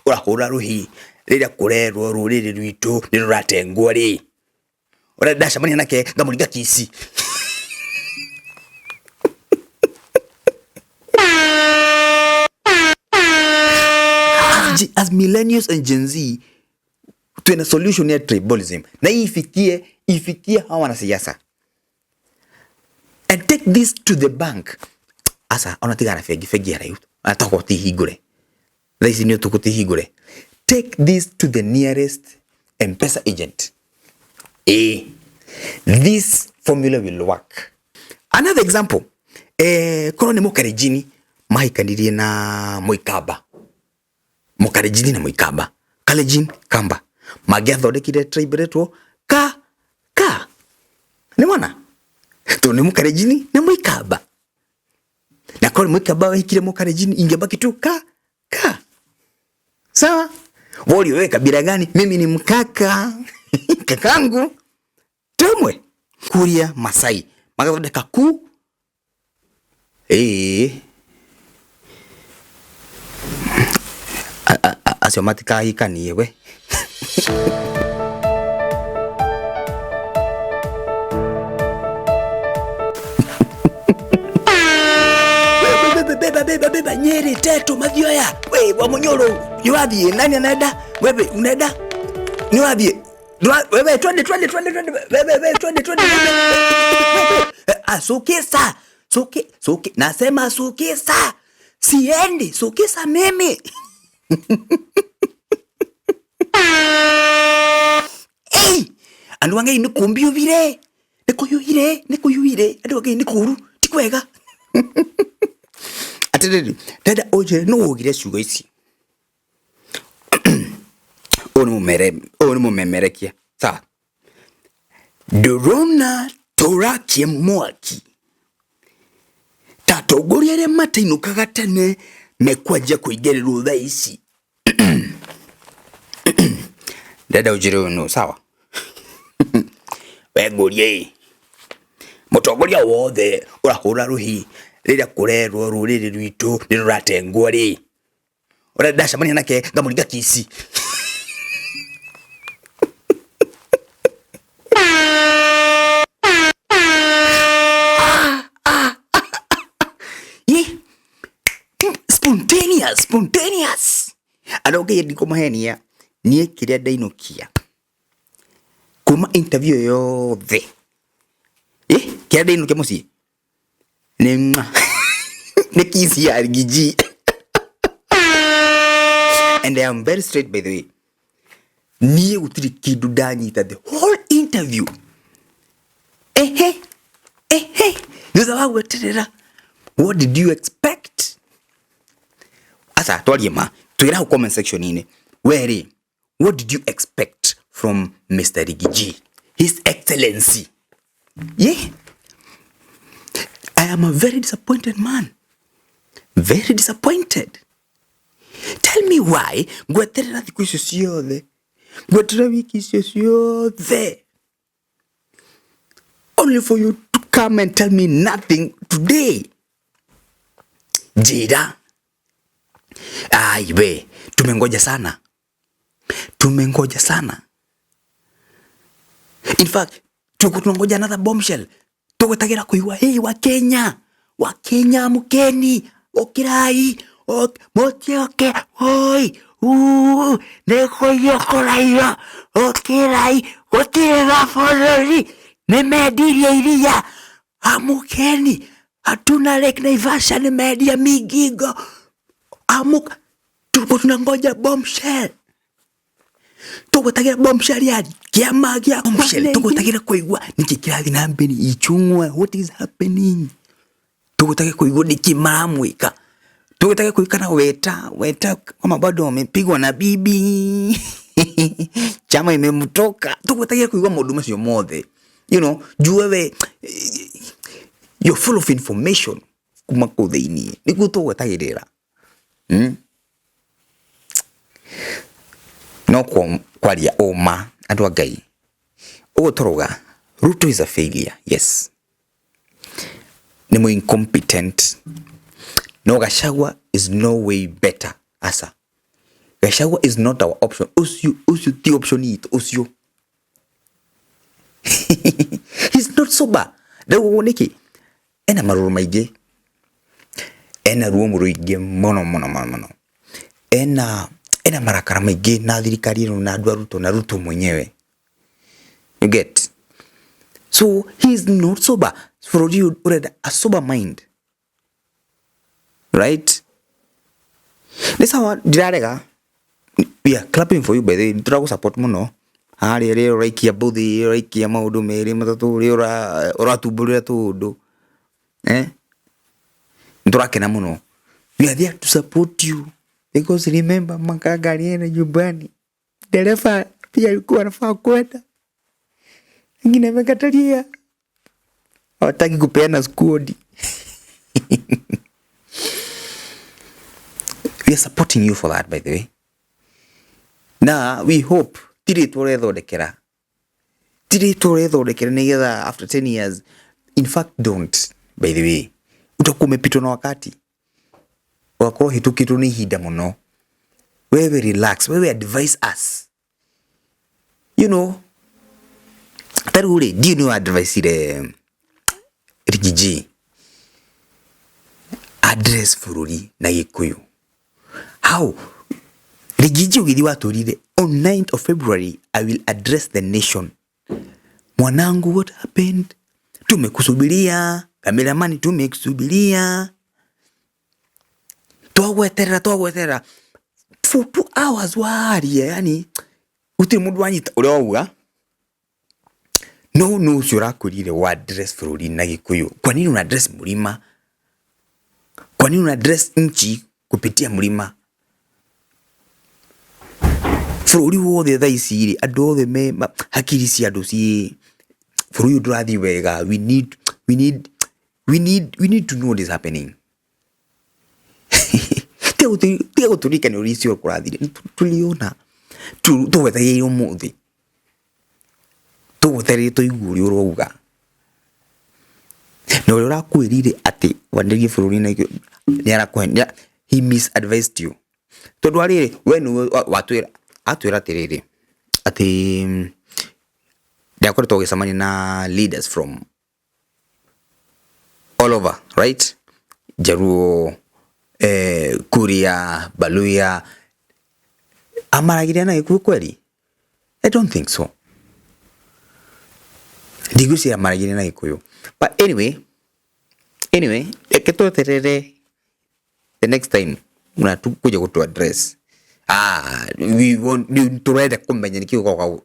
Ũrahũra rũhi rĩrĩa kũrerwo rũrĩrĩ rwitũ nĩ rũratengwo rĩ, ũrĩa ndacemania nake ngamũringa kici. As millennials and Gen Z twina solution ya tribalism na hii ifikie ifikie hawa wanasiasa and take this to the bank. Asa ona tigana bengi, bengi ya raihu atako ti hingure thaa ici nĩ ũtukũ ti hingure. Take this to the nearest M-Pesa agent. This formula will work. Another example, korwo nĩ mũkarenjini mahikanirie na mũikamba, mũkarenjini na mũikamba, Kalenjin Kamba, mangĩathondekire tribe ĩretwo ka ka nĩ wona tondũ nĩ mũkarenjini na mũikamba, na korwo mũikamba wahikire mũkarenjini ingebaki tu ka ka. Sawa, woli wewe kabila gani? Mimi ni mkaka kakangu tumwe Kuria Masai magathondeka ku ĩĩ acio matikahikanie we. Beba beba beba Nyeri Tetu Mathioya we wa Munyoro ni wathiĩ nani anaenda wewe unaenda ni wathiĩ wewe twende twende twende twende wewe wewe twende twende ah sukisa suki suki nasema sukisa siendi sukisa mimi. Hey, andu angai ni kumbiuvire ni kuyuhire ni kuyuhire andu angai ni kuru ti kwega. Atiriri ndenda unjire no ugire ciugo ici. Ũyũ nĩ mũmemerekia sawa. Ndũrona tũrakie mwaki ta atongoria arĩa matainũkaga tene mekwanjia kũingĩrĩrwo thaa ici. Ndenda ũnjĩre ũyũ nũ sawa. We ngũrie ĩ, mũtongoria wothe ũrahũra rũhi rĩrĩa kũrerwo rũrĩrĩ rwitũ nĩ rũratengwo rĩ, ũrĩa ndacemania nake ngamũringa kici. Spontaneous, spontaneous. Andũ ngai ndikũmahenia niĩ kĩrĩa ndainũkia kuma interview yothe kĩrĩa ndainũkia mũciĩ nĩ ng'a nĩ kici ya Riggy. And I am very straight, by the way. Niĩ gũtirĩ kĩndũ ndanyita the whole interview. Ehe ehe thutha wa gweterera, what did you expect? Asa twarie ma twĩra hau comment section inĩ, we rĩ, what did you expect from Mr. Riggy G, His Excellency? Yeah, I am a very disappointed man, very disappointed. Tell me why ngweterera thikũ icio ciothe, ngweterera wiki icio ciothe, only for you to come and tell me nothing today. Njĩra ai we, tumengoja sana, tumengoja sana. In fact, tuko tunangoja another bombshell. Tugwetagira kuigua, hey, wa Kenya, wa Kenya mukeni ukirai mutioke oi nĩ kũraiyo ũkĩrai gũtirĩ na bũrũri nĩ mendirie iria amukeni hatuna Lake Naivasha nĩ mendia Migingo amuka. Tuko tunangoja bombshell, tugwetagira bombshell ya kiama gĩa bombshell, tugwetagira kuigua niki kirathi na mbere Ichung'wa, what is happening. Tugwetagira kuigua niki maramwika, tugwetagira kuigua kana weta weta kama bado wamepigwa na bibi chama imemtoka. Tugwetagira kuigua maundu macio mothe, juu wewe you're full of information kuma kuu thiini niguo tugwetagirira. No kwaria ũma andũ a Ngai ũguo tũrauga Ruto is a failure, yes, nĩ mũ incompetent, no Gachagua is no way better. Asa Gachagua is not our option. Ucio ucio ti option itũ ucio. He's not sober. Ndauga ũguo nĩkĩ? Ena marũrũ maingĩ, ena ruo rũingĩ mũno mũno mũno mũno, ena ena marakara maingĩ na thirikari ĩno na andũ a Ruto na Ruto mwenyewe. You get? So he is not sober. Bũrũri ũyũ ũrenda a sober mind. Right? Nĩ sawa ndirarega. We are clapping for you by the way. Nĩtũragũ support mũno. Harĩa rĩrĩa ũraikia mbũthi, ũraikia maũndũ merĩ matatũ, rĩrĩa ũratumbũrĩra tũũndũ. Eh? Nĩtũrakena mũno. We are there to support you. Because remember Makanga alienda nyumbani. Dereva pia alikuwa anafaa kwenda. Lakini amekatalia. Hawataki kupeana squad. We are supporting you for that by the way. Na we hope ti rĩtwa ũrethondekera. Ti rĩtwa ũrethondekera nĩgetha after 10 years. In fact don't by the way. Utakuwa umepitwa na wakati. Ũgakorwo ũhĩtũkĩtwo nĩ ihinda mũno. Wewe relax, wewe advise us. You know, ta rĩu rĩ, ndiũĩ nĩ advice-ire Riggy G address bũrũri na Gĩkũyũ. How? Riggy G ũgĩthiĩ watwĩrire on 9th of February I will address the nation. Mwanangu, what happened? Tumekusubiria, kameramani, tumekusubiria. Twagweterera twagweterera for 2 hours waria, yani gũtirĩ mũndũ wanyita ũrĩa wauga. No no ũcio ũrakwĩrire wa address bũrũri na Gĩkũyũ. Kwa nini una address mlima? Kwa nini una address nchi kupitia mlima? Bũrũri wothe thaa ici rĩ, andũ othe me hakiri cia andũ ciĩ bũrũri ũyũ ndũrathiĩ wega. We need, we need, we need, we need to know what is happening. Tiga gũtũririkania ũrĩa icio kũrathire. Tuliona tũgwetereire ũmũthĩ, tũgwetereire tũigue ũrĩa ũrauga na ũrĩa ũrakwĩrire atĩ wanĩrie bũrũri na nĩ arakũhe, he misadvised you, tondũ arĩrĩ we nĩwe watwĩra atwĩra atĩrĩrĩ atĩ nĩakoretwo agĩcemania na leaders from all over, right? Jaluo, Kuria, Baluya, amaragĩria na Gĩkũyũ kweli? I don't think so. Ndigwĩciria amaragĩria na Gĩkũyũ. But anyway, reke tweterere the next time mnatukuja kutu address. Ah, we want, turenda kumenya nĩkĩ ũgoka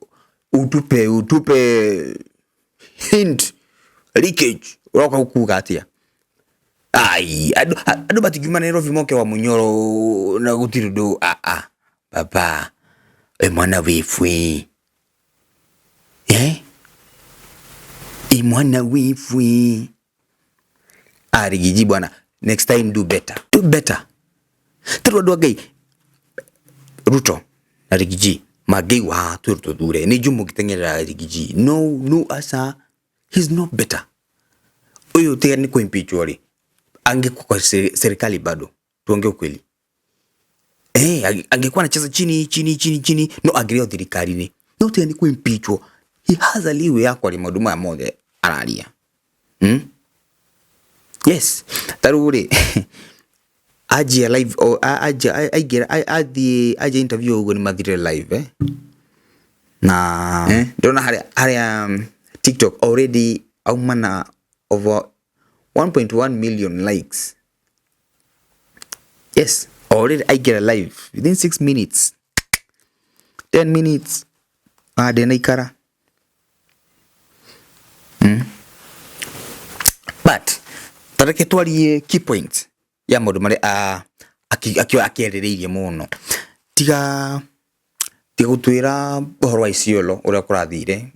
utupe utupe hint leakage ũroka kuga atia. Ai, andũ matingiuma Nairobi moke wa Munyoro na gũtirĩ ũndũ. Ah ah, baba we mwana wĩbwi, eh, i mwana wĩbwi. Ah, Riggy G bwana, next time do better, do better, tondũ andũ a Ngai, Ruto na Riggy G mangĩigua haha twĩrwo tũthure nĩ njũ mũngĩteng'erera Riggy G. No no, aca, he's not better. Ũyũ tiga nĩ kũ-impeachwo rĩ, angekuwa kwa serikali bado, tuongee ukweli, angekuwa anacheza chini chini chini chini, no angĩrĩo thirikari-inĩ, no tiga nĩ kũ-impeachwo, he has a leeway ya kwaria maũndũ maya mothe araria, Yes, ta rĩu rĩ, anjia live o anjia aingĩra athiĩ anjia interview ũguo nĩ mathire live, na ndĩrona harĩa harĩa TikTok already auma na over 1.1 million likes. Yes, already aingĩra live within 6 minutes, 10 minutes, ah, ndĩnaikara. But tareke twarie key points ya maũndũ marĩa akĩarĩrĩirie mũno, tiga tiga gũtwĩra ũhoro wa Isiolo ũrĩa kũrathire,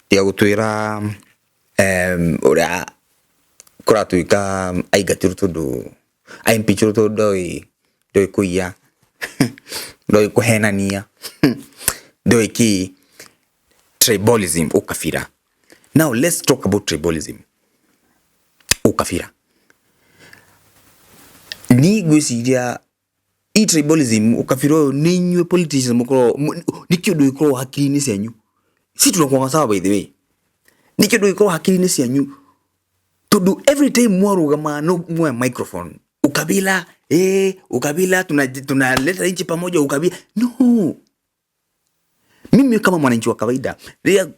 tiga gũtwĩra ũrĩa kũratuĩka aingatirwo tondũ aimpeachirwo tondũ ndoĩ ndoĩ kũiya, ndoĩ kũhenania, ndoĩ kĩ. Tribalism, ukabira. Now let's talk about tribalism, ukabira. Niĩ ngwĩciria Hii tribalism, ukabira ũyũ nĩ inyuĩ politicians mũkoragwo nĩ kĩũndũ gĩkoragwo hakiri-inĩ cianyu. Si tunakuanga sawa by the way. Nĩ kĩũndũ gĩkoragwo hakiri-inĩ cianyu tondu every time mwarugama no mwe microphone ukabila, ukabila tunaleta nchi pamoja ukabila. No, mimi kama mwananchi wa kawaida rĩrĩa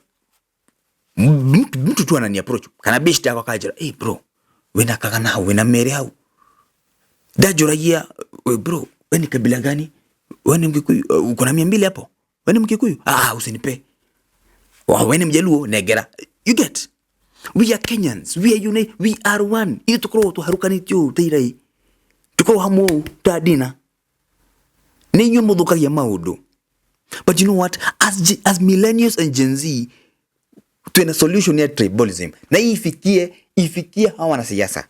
mtu tu anani approach kana best yakwa akanjĩra, hey bro, wĩna kagana hau, wĩna mere hau, ndajũragia, we bro, we ni kabila gani? We ni Mkikuyu? Uko na 200 hapo? We ni Mkikuyu? Ah, usinipe. Wa, we ni Mjaluo? Negera. You get, we are Kenyans, we are unite, we are one. Ithuĩ tũkoragwo tũharũkanĩtio ũũ ta irai, tũkoragwo hamwe ũũ ta ndina. Nĩ inyuĩ mũthũkagia maũndũ. But you know what, as millennials and Gen Z, twina solution ya tribalism, na hii ifikie hawa wanasiasa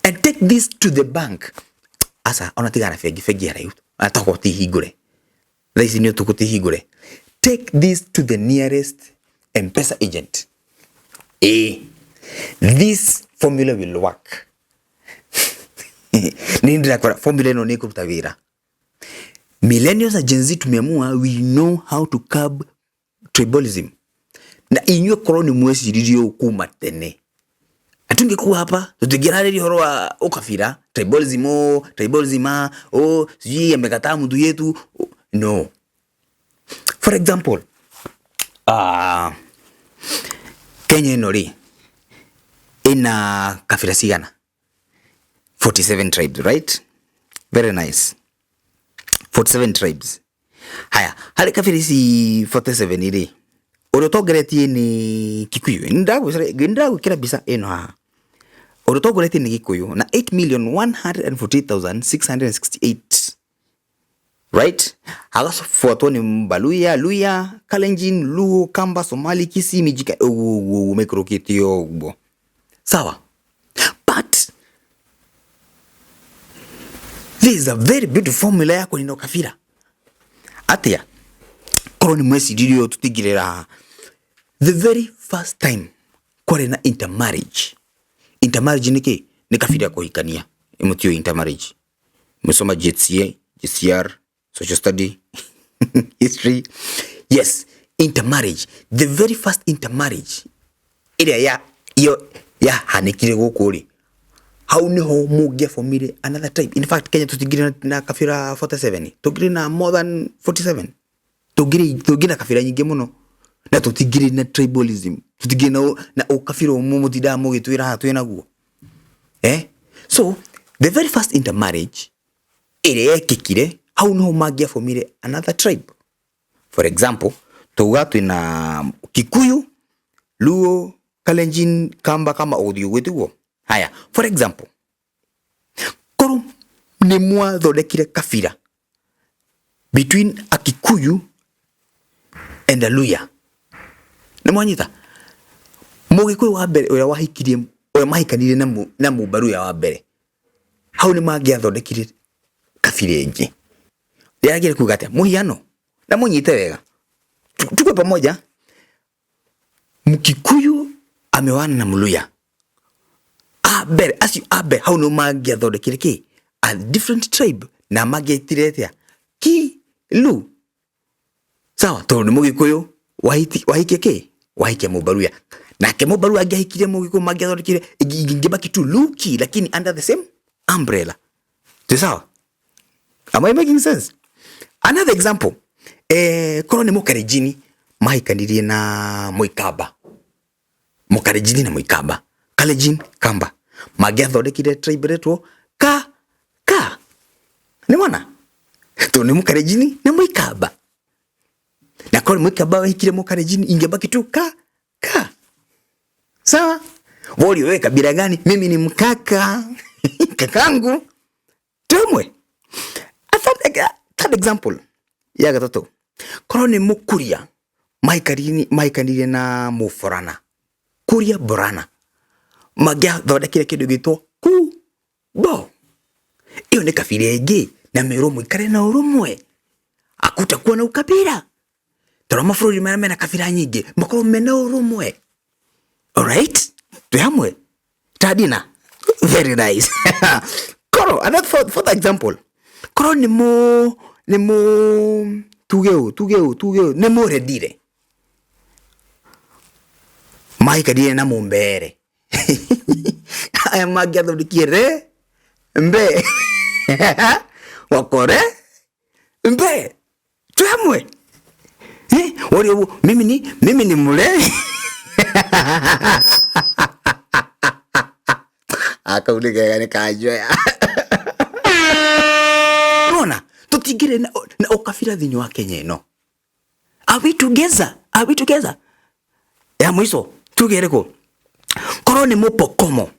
and take this to the bank. Asa ona tigana bengi, bengi haraihu atako ti hingure thaa ici nĩ ũtukũ, ti hingure. Take this to the nearest M-Pesa agent. This formula will work. Nĩ ndĩrakwĩra formula ĩno nĩ ĩkũruta wĩra. Millennials na Gen Z tumeamua, we know how to curb tribalism. Na inyuĩ korwo nĩ mweciririe ũũ kuma tene, atungekuwa hapa tutingĩrarĩria ũhoro wa ukabira, tribalism, oh, tribalism, ah, oh, sijui amekataa mtu yetu. No, for example, Kenya ĩno rĩ, ĩna kabira cigana? 47 tribes, right? Very nice. 47 tribes. Haya, harĩ kabira ici 47 rĩ, ũrĩa ũtongoretie nĩ Kikuyu. Nĩndagwĩkĩra mbica ĩno haha. Ũrĩa ũtongoretie nĩ Gĩkũyũ na 8,148,668, right? Hagafuatwo nĩ Mbaluya, Luya, Kalenjin, Luo, Kamba, Somali, Kisii, Mijika, ũguo ũguo maikũrũkĩte ũguo. Sawa, but this is a very beautiful formula ya kũnina ũkabira. Atĩa korwo nĩ mweciririe ũũ tũtingĩrĩra haha? The very first time kwarĩ na intermarriage. Intermarriage nĩ kĩ? Nĩ kabira kũhikania. Mũtiũĩ intermarriage? Msoma GCA, GCR, social study, history. Yes, intermarriage. The very first intermarriage ĩrĩa ya iyo yahanĩkire gũkũ rĩ, hau niho mũngĩabomire another tribe. In fact, Kenya tũtingĩrĩ na kabira 47, tũngĩrĩ na more than 47, tũngĩrĩ na kabira nyingĩ mũno, na tũtingĩrĩ na tribalism, tũtingĩrĩ na ũkabira ũmwe mũtindaga mũgĩtwĩra haha twĩ naguo. So the very first intermarriage ĩrĩa yekĩkire, hau niho mangĩabomire another tribe. For example, tuga twĩna Kikuyu, Luo, Kalenjin, Kamba, kama ũgũthiĩ ũguo tiguo. Haya, for example, korwo nĩ mwathondekire kabira between a Kikuyu and a Luya, nĩ mwanyita? Mũgĩkũyũ wa mbere ũrĩa wahikirie, ũrĩa mahikanirie na Mũbaruya wa mbere, hau nĩ mangĩathondekire kabira ĩngĩ. Ndĩragĩra kuga atĩa? Mũhiano, na mũnyite wega, tuko pamoja. Mkikuyu ameoana na Mluya a mbere, acio a mbere hau nĩ mangĩathondekire kĩ? A different tribe. Na mangĩetire atĩa? Ki lu. Sawa, tondũ nĩ Mũgĩkũyũ wahikia kĩ? Wahikia Mũbaruya, nake Mũbaruya angĩahikirie Mũgĩkũyũ, mangĩathondekire ingĩbaki tu Luki, lakini under the same umbrella. Ti sawa? Am I making sense? Another example, korwo nĩ Mũkarenjini mahikanirie na Mũikamba, Mũkarenjini na Mũikamba, Kalenjin, Kamba, mangĩathondekire tribe ĩretwo ka ka. Nĩ mwana tondũ nĩ Mũkarenjini na Mũikamba, na korwo nĩ Mũikamba wahikire Mũkarenjini, ingĩbaki tu ka ka. Sawa, worio wewe kabila gani? Mimi ni Mkaka, kakangu tumwe. A third example ya gatatũ, korwo nĩ Mũkuria mahikanirie na Mũborana, Kuria Borana, mangĩathondekire kĩndũ gĩtwo Kubo. Ĩyo nĩ kabira ĩngĩ, na merwo mũikare na ũrũmwe, hakutakuwa na ukabila. Tondũ mabũrũri marĩa mena kabira nyingĩ makorwo mena ũrũmwe. Alright, twĩ hamwe tadina. Very nice. Koro another for example, korwo nĩ mũ nĩ mũ tuge ũũ tuge ũũ tuge ũũ nĩ mũrendire maikarire na mũmbere aya mangĩathondekire re mbe wakore mbe twĩ hamwe. Eh, wori ũguo mimi ni mũre akau nĩ kega nĩ kanjoya. Nona tũtingĩrĩ na ũkabira thĩinĩ wa Kenya ĩno. Are we together? Are we together? Ya mũico tuge ĩrĩkũ? Korwo nĩ mũpokomo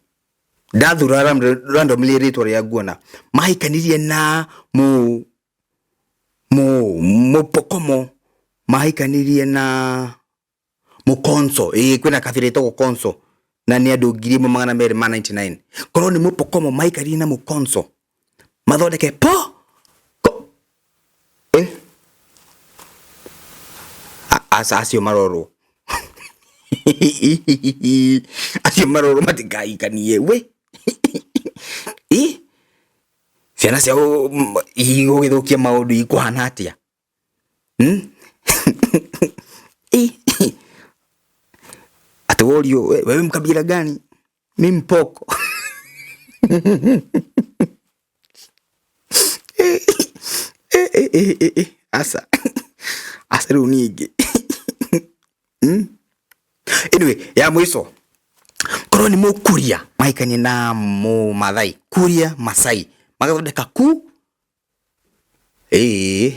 ndathura randomly rĩtwa rĩa nguona mahikanirie na mu mu mũpokomo mahikanirie na mũkonso. Ĩĩ, kwĩna kabira ĩtagwo konso na nĩ andũ 1299. Korwo nĩ mũpokomo mahikanirie na mũkonso mathondeke po ko eh acio marorwo acio marorwo matikahikanie we. Ĩ ciana ciao igũgĩthũkia maũndũ ikuhana atĩa? Hmm? Ĩ, ati worio wewe mkabila gani? Mi mpoko. Eh, eh, eh, eh, eh. Asa asa rĩu ningĩ. Anyway, ya mũico korwo nĩ mũkuria mahikanie na mũmathai, kuria masai magathondeka ku ĩĩ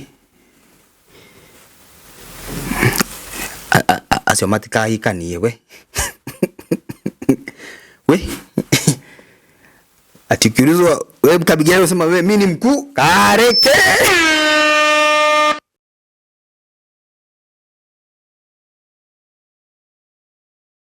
acio matikahikanie we we. Ati ukiulizwa wewe mkabila gani, unasema wewe mimi ni mkuu kareke.